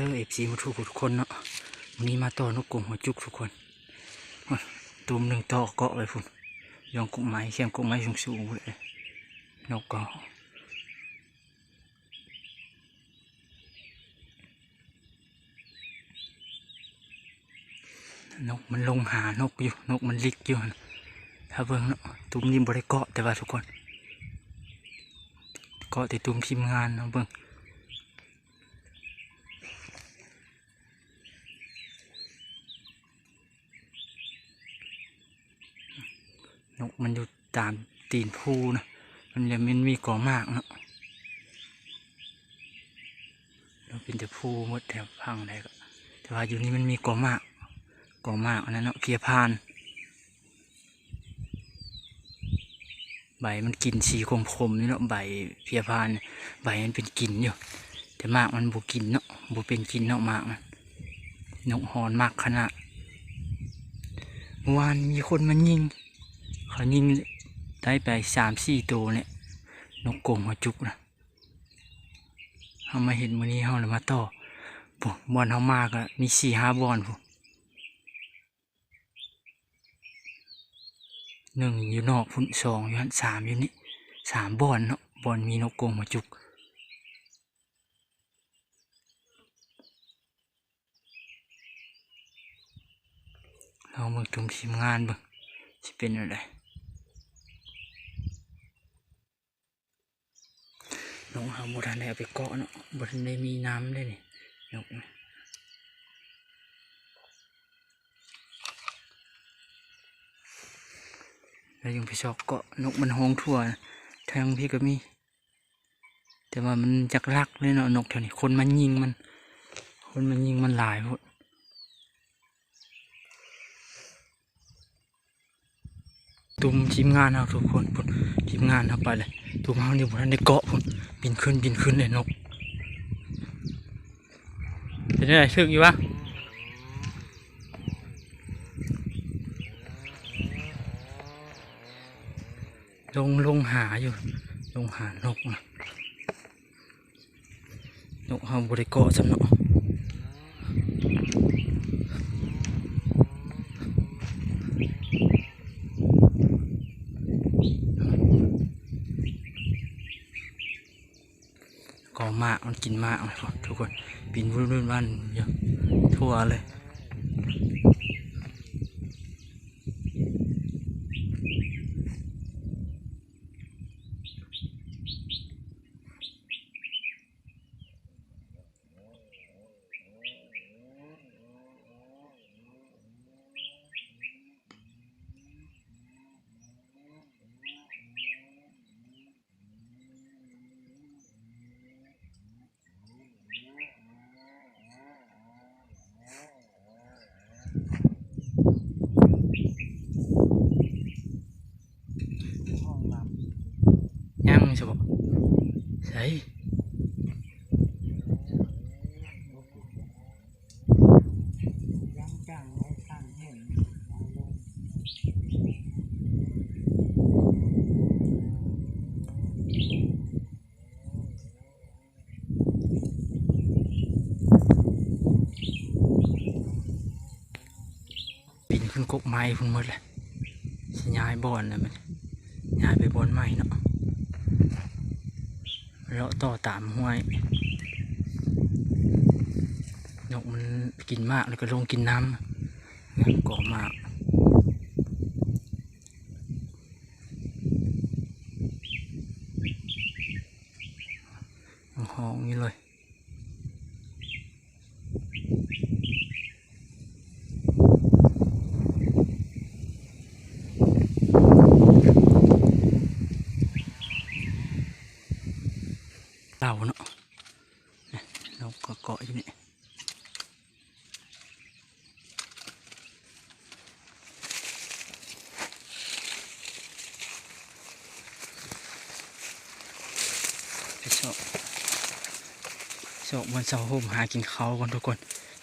ເອີ ເອັຟຊີ ໝົດທຸກຄົນເນາະ. ມື້ນີ້ມາຕໍ່ນົກກົງຫົວຈຸກທຸກຄົນ. ໂອ້ຍ ຕຸ່ມໜຶ່ງຕໍ່ເກາະໄວ້ພຸ້ນ ຢ່ອງກົກໄມ້ ແຄມກົກໄມ້ສູງໆພຸ້ນເດ້. ນົກກໍ ນົກມັນລົງຫານົກຢູ່ ນົກມັນລິກຢູ່ຫັ້ນ. ຖ້າເບິ່ງເນາະ ຕຸ່ມນີ້ບໍ່ໄດ້ເກາະ ແຕ່ວ່າທຸກຄົນ ເກາະແຕ່ຕຸ່ມທີມງານເນາະ. ເບິ່ງ ນົກມັນຢູ່ຕາມຕີນພູນະ ມັນຍັງ ມັນມີກໍໝາກເນາະ. ເປັນແຕ່ພູໝົດແຖວຝັ່ງໃດກໍ ແຕ່ວ່າຢູ່ນີ້ມັນມີກໍໝາກ ກໍໝາກອັນນັ້ນເນາະ ເພຍພານ. ໃບມັນກິນສີຂົມໆຢູ່ເນາະ ໃບເພຍພານ ໃບມັນເປັນກິ່ນຢູ່ ແຕ່ໝາກມັນບໍ່ກິນເນາະ ບໍ່ເປັນກິນເນາະໝາກນັ້ນ. ນົກຮອນມັກຂະໜາດ. ເມື່ອວານມີຄົນມາຍິງ ເຂົາຍິງໄດ້ໄປສາມສີ່ໂຕແຫຼະ ນົກກົງຫົວຈຸກນະ. ເຮົາມາເຫັນມື້ນີ້ ເຮົາລະມາຕໍ່ ບໍ່ ບ່ອນເຮົາມາກໍມີສີ່ຫ້າບ່ອນພຸ້ນ. ໜຶ່ງຢູ່ນອກພຸ້ນ ສອງຢູ່ຫັ້ນ ສາມຢູ່ນີ້ ສາມບ່ອນເນາະ ບ່ອນມີນົກກົງຫົວຈຸກ. ລອງເບິ່ງຕຸ່ມທີມງານເບິ່ງ ຊິເປັນແນວໃດ. ນົກເຮົາບໍ່ທັນໄດ້ເອົາໄປເກາະເນາະ ບໍ່ທັນໄດ້ມີນ້ຳເດ້ນີ້ ນົກ ແລ້ວຍັງໄປຊອກເກາະ. ນົກມັນຮ້ອງທົ່ວ ທາງພີ້ກໍມີ ແຕ່ວ່າມັນຈັກລັກເລີຍເນາະ ນົກແຖວນີ້ ຄົນມາຍິງມັນ ຄົນມາຍິງມັນຫຼາຍໂພດ. ຕຸ່ມທີມງານເຮົາທຸກຄົນ ພຸ້ນ ທີມງານເຮົາໄປເລີຍ. ຕຸ່ມເຮົານີ້ບໍ່ທັນໄດ້ເກາະພຸ້ນ ບິນຂຶ້ນ ບິນຂຶ້ນເລີຍນົກ. ເປັນຈັ່ງໃດ ຖືກຢູ່ວະ? ລົງ ລົງຫາຢູ່ ລົງຫານົກນະ. ນົກເຮົາບໍ່ໄດ້ເກາະຊ້ຳເນາະ. ກໍໝາກ ມັນກິນໝາກນະທຸກຄົນ ບິນວຸ່ນໆວ່ານຢູ່ທົ່ວເລີຍ. ຍັງຊະບໍ? ໃສ? ປີນຂຶ້ນກົກໄມ້ພຸ້ນໝົດແຫຼະ ຊິຍ້າຍບ່ອນແລ້ວ ມັນຍ້າຍໄປບ່ອນໃໝ່ເນາະ ເລາະຕໍ່ຕາມຫ້ວຍ. ນົກມັນກິນໝາກ ແລ້ວກໍລົງກິນນ້ຳ ເກາະໝາກ ຮ້ອງຢູ່ເລີຍ. ເຕົາເນາະ ນົກກໍເກາະຢູ່ນີ້. ໄປຊອກ ຊອກບ່ອນເຊົາໂຮມຫາກິນເຂົ້າກ່ອນທຸກຄົນ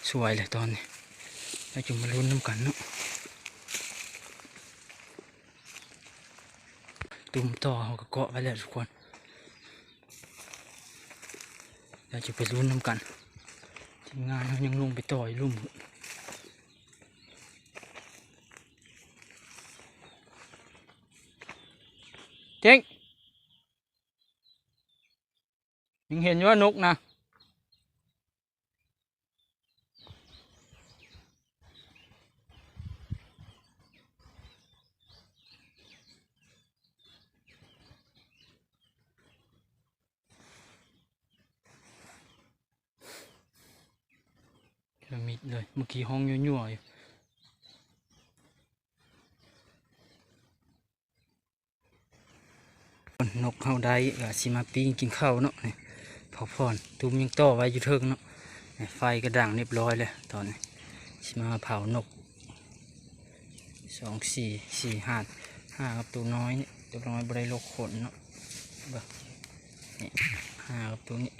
ສວຍແຫຼະຕອນນີ້ ແລ້ວຈຶ່ງມາລຸ້ນນຳກັນເນາະ. ຕຸ່ມຕໍ່ເຮົາກໍເກາະໄວ້ແລ້ວທຸກຄົນ. ແລ້ວຈະໄປລຸ້ນນຳກັນ ທີມງານເຮົາຍັງລົງໄປຕໍ່ຢູ່ລຸ່ມພຸ້ນ. ເຈັງ ຍັງເຫັນຢູ່ວ່ານົກນະ. ຈະມິດເລີຍ ເມື່ອກີ້ຮ້ອງຍົວໆຢູ່. ນົກເຮົາໄດ້ ກະຊິມາປີ້ງກິນເຂົ້າເນາະ. ນີ້ ເຜົາຟອນ ຕຸ້ມຍັງຕໍ່ໄວ້ຢູ່ເທິງເນາະ. ນີ້ ໄຟກະດັງຮຽບຮ້ອຍແລ້ວ. ຕອນນີ້ຊິມາເຜົານົກ ສອງ ສີ່ ສີ່ ຫ້າ ຫ້າກັບໂຕນ້ອຍນີ້. ໂຕນ້ອຍບໍ່ໄດ້ລົກຂົນເນາະ. ເບິ່ງ ນີ້ ຫ້າກັບໂຕນີ້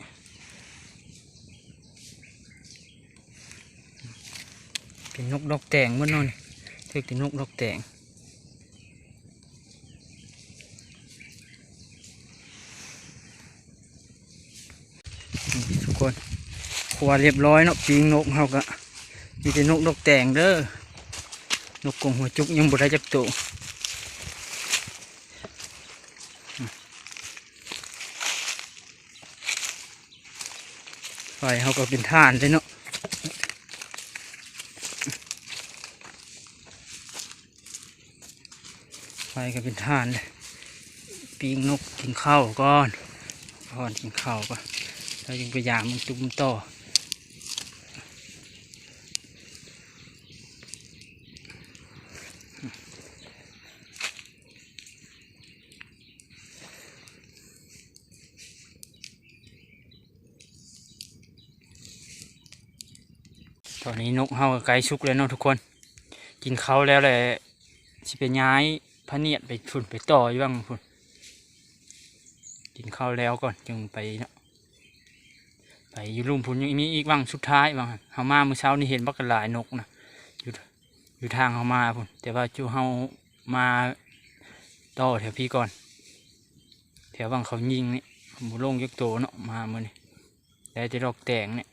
ເປັນນົກດອກແຕງໝົດເນາະນີ້. ຖືກແຕ່ນົກດອກແຕງ. ນີ້ທຸກຄົນ ຄົວຮຽບຮ້ອຍເນາະ. ປີ້ງນົກເຮົາກະມີແຕ່ນົກດອກແຕງເດີ. ນົກກົງຫົວຈຸກຍັງບໍ່ໄດ້ຈັກໂຕ. ໄຟເຮົາກະເປັນຖ່ານເດ້ເນາະ. ໄຟກະເປັນຖ່ານເດ້. ປີ້ງນົກກິນເຂົ້າກ່ອນ ກ່ອນກິນເຂົ້າກ່ອນ ແລ້ວຈຶ່ງໄປຢາມມັນຕຸ້ມຕໍ່. ຕອນນີ້ນົກເຮົາກະໃກ້ສຸກແລ້ວເນາະທຸກຄົນ. ກິນເຂົ້າແລ້ວແຫຼະ ຊິໄປຍ້າຍພະນຽດໄປພຸ້ນ ໄປຕໍ່ຢູ່ຫວ່າງພຸ້ນ. ກິນເຂົ້າແລ້ວກ່ອນຈຶ່ງໄປເນາະ. ໄປຢູ່ລຸ່ມພຸ້ນ ຍັງມີອີກຫວ່າງສຸດທ້າຍຫວ່າງ. ເຮົາມາມື້ເຊົ້ານີ້ເຫັນບັກຫຼາຍນົກນະ ຢູ່ ຢູ່ທາງເຮົາມາພຸ້ນ ແຕ່ວ່າຈຸເຮົາມາຕໍ່ແຖວພີ້ກ່ອນ ແຖວຫວ່າງເຂົາຍິງນີ້ ບໍ່ລົງຈັກໂຕເນາະ. ມາມື້ນີ້ໄດ້ແຕ່ດອກແຕງນີ້.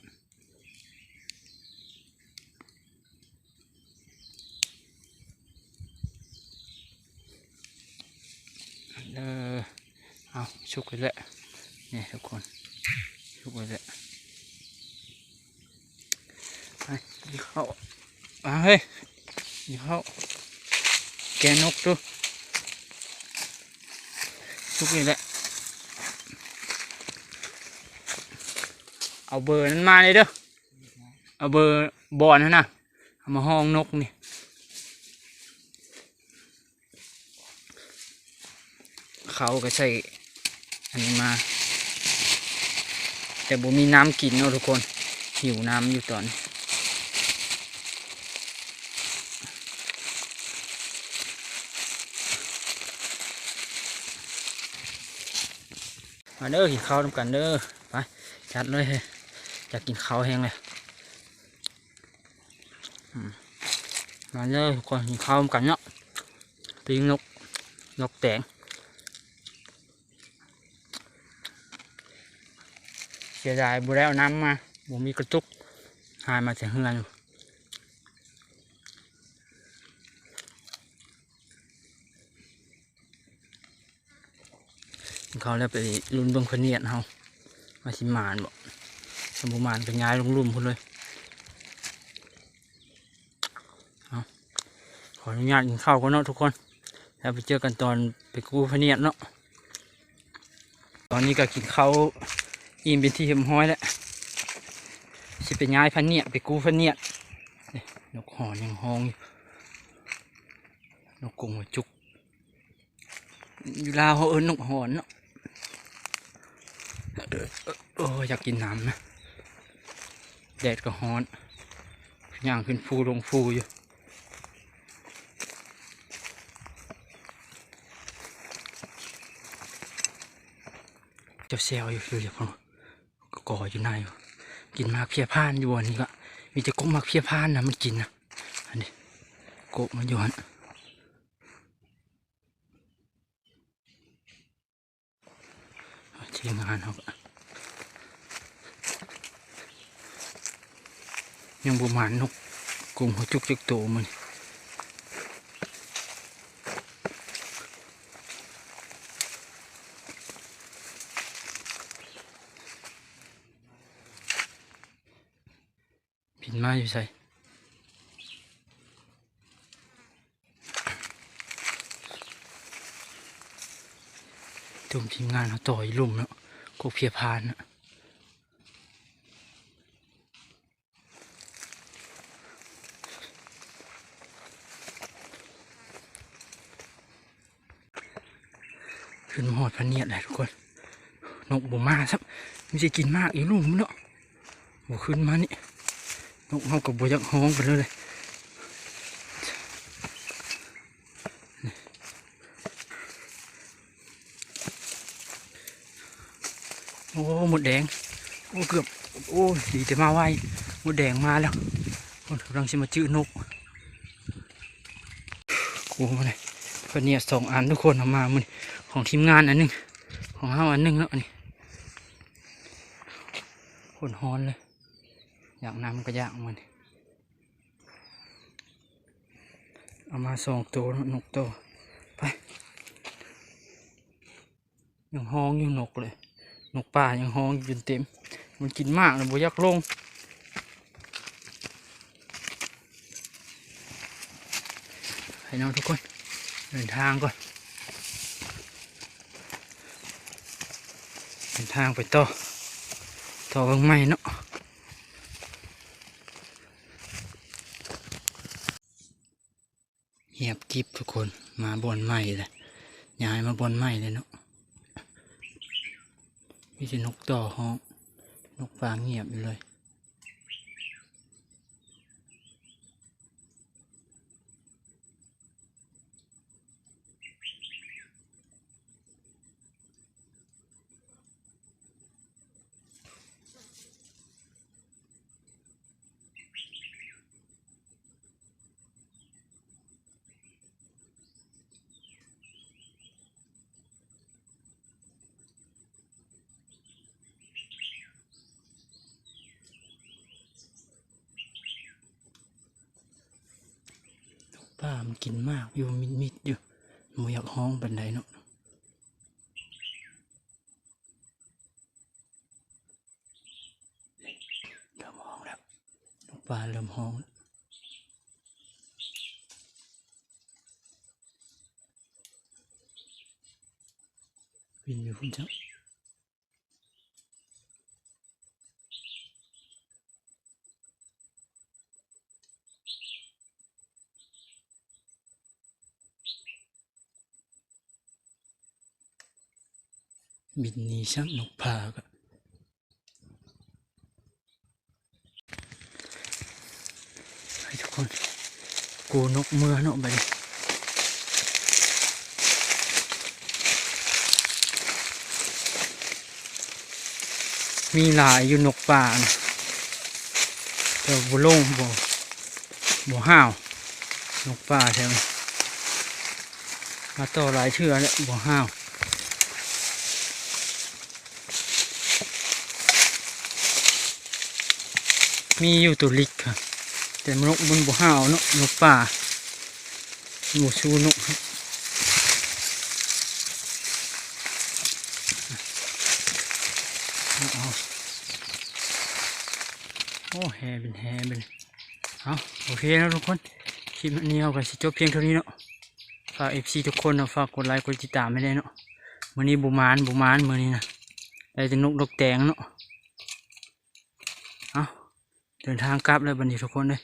ເອີ ເອົາ ສຸກແລ້ວແຫຼະ ນີ້ທຸກຄົນ ສຸກແລ້ວແຫຼະ. ໄປ ກິນເຂົ້າ ມາເຮີ້ຍ ກິນເຂົ້າ ແກງນົກດູ. ສຸກນີ້ແຫຼະ ເອົາເບີນັ້ນມາເລີຍເດີ. ເອົາເບີບອນຫັ້ນນະ ເອົາມາຫ້ອງນົກນີ້. ເຂົ້າກະໃສ່ອັນນີ້ມາ ແຕ່ບໍ່ມີນ້ຳກິນເນາະທຸກຄົນ ຫິວນ້ຳຢູ່ຕອນນີ້. ມາເດີ ກິນເຂົ້ານຳກັນເດີ. ໄປ ຈັດເລີຍເຮີ້ຍ ຢາກກິນເຂົ້າແຮງເລີຍ. ອືມ ມາເດີທຸກຄົນ ກິນເຂົ້ານຳກັນເນາະ. ປີ້ງນົກ ນົກແຕງ ເສຍດາຍບໍ່ໄດ້ເອົານ້ຳມາ ບໍ່ມີກະຕຸກ ຫາມາແຕ່ເຮືອນ. ກິນເຂົ້າແລ້ວໄປລຸ້ນເບິ່ງພະນຽດເຮົາ ວ່າຊິໝານບໍ່. ຄັນບໍ່ໝານກະຍ້າຍລົງລຸ່ມພຸ້ນເລີຍ. ເອົາ ຂໍອະນຸຍາດກິນເຂົ້າກ່ອນເນາະທຸກຄົນ ແລ້ວໄປເຈີກັນຕອນໄປກູ້ພະນຽດເນາະ. ຕອນນີ້ກະກິນເຂົ້າອີ່ມເປັນທີ່ຮຽບຮ້ອຍແລ້ວ ຊິໄປຍ້າຍພະນຽດ ໄປກູ້ພະນຽດ. ນີ້ ນົກຫອນຍັງຮ້ອງຢູ່ ນົກກົງຫົວຈຸກ. ຢູ່ລາວເຮົາເອີ້ນນົກຫອນເນາະ. ໂອ້ຍ ຢາກກິນນ້ຳນະ ແດດກະຮ້ອນ ຍ່າງຂຶ້ນພູລົງພູຢູ່. ເຈົ້າແຊວຢູ່ ຢູ່ ຢູ່ພຸ້ນ ກະກໍຢູ່ໃນ ກິນໝາກເພຍຜ່ານຢູ່ອັນນີ້ກະ ມີແຕ່ກົກໝາກເພຍຜ່ານນະ ມັນກິນນະ. ອັນນີ້ ກົກມັນຢູ່ຫັ້ນ. ທີມງານເຮົາກະ ໂອ້ ຍັງບໍ່ໝານນົກກົງຫົວຈຸກຈັກໂຕມື້ນີ້. ບິນມາຢູ່ໃສ? ໂຈມທີມງານເຮົາຕໍ່ອີ່ລຸ່ມເນາະ ກົກເພຍພານນະ. ຂຶ້ນມາຮອດພະນຽດແລ້ວທຸກຄົນ. ນົກບໍ່ມາຊ້ຳ ມີແຕ່ກິນໝາກຢູ່ລຸ່ມເນາະ ບໍ່ຂຶ້ນມານີ້. ນົກເຮົາກໍບໍ່ຢາກຮ້ອງປານໃດເລີຍ. ໂອ້ ມົດແດງ ໂອ້ ເກືອບ ໂອ້ ດີແຕ່ມາໄວ ມົດແດງມາແລ້ວ. ໂອ້ ກຳລັງຊິມາຈື່ນົກ. ໂອ້ ມາເລີຍ ເພິ່ນເນຍສອງອັນທຸກຄົນ ເອົາມາມື້ນີ້ ຂອງທີມງານອັນໜຶ່ງ ຂອງເຮົາອັນໜຶ່ງເນາະ. ອັນນີ້ຄົນຮ້ອນເລີຍ ຢາກນ້ຳກໍຢາກມັນ. ເອົາມາສອງໂຕເນາະ ນົກຕໍ່ ໄປ. ຍັງຮ້ອງຢູ່ນົກເລີຍ ນົກປ່າຍັງຮ້ອງຢູ່ຈົນເຕັມ ມັນກິນໝາກແລ້ວບໍ່ຢາກລົງ. ໄປເນາະທຸກຄົນ ເດີນທາງກ່ອນ ເດີນທາງໄປຕໍ່ ຕໍ່ເບິ່ງໃໝ່ເນາະ. ຫຽບກິບທຸກຄົນ ມາບ່ອນໃໝ່ແລ້ວ ຍ້າຍມາບ່ອນໃໝ່ແລ້ວເນາະ. ມີແຕ່ນົກຕໍ່ຮ້ອງ ນົກປ່າງຽບຢູ່ເລີຍ. ປາມັນກິນໝາກຢູ່ມິດໆຢູ່ ບໍ່ຢາກຮ້ອງປານໃດເນາະ. ເລີ່ມຮ້ອງແລ້ວ ນົກປ່າເລີ່ມຮ້ອງ ບິນຢູ່ພຸ້ນເຈົ້າ. ບິນໜີຊ້ຳນົກປ່າກະ ໃຫ້ທຸກຄົນ ກູນົກເມືອເນາະບາດນີ້. ມີຫຼາຍຢູ່ນົກປ່ານະ ແຕ່ບໍ່ລົງ ບໍ່ ບໍ່ຫ້າວ ນົກປ່າແຖວນີ້ ມາຕໍ່ຫຼາຍເທື່ອແລ້ວ ບໍ່ຫ້າວ. ມີຢູ່ໂຕລິກ ແຕ່ນົກມັນບໍ່ຫ້າວເນາະ ນົກປ່າ ບໍ່ສູ້ນົກ. ເອົາ ໂອ້ ແຫ່ເປັນແຫ່ເປັນ ເອົາ ໂອເຄເນາະທຸກຄົນ ຄລິບນີ້ເຮົາກໍຊິຈົບພຽງເທົ່ານີ້ເນາະ. ຝາກເອັຟຊີທຸກຄົນເນາະ ຝາກກົດໄລກົດຕິດຕາມໃຫ້ແດ່ເນາະ. ມື້ນີ້ບໍ່ໝານ ບໍ່ໝານມື້ນີ້ນະ ໄດ້ແຕ່ນົກດອກແຕງເນາະ. ເອົາ ເດີນທາງກັບແລ້ວບັດນີ້ທຸກຄົນເອີຍ.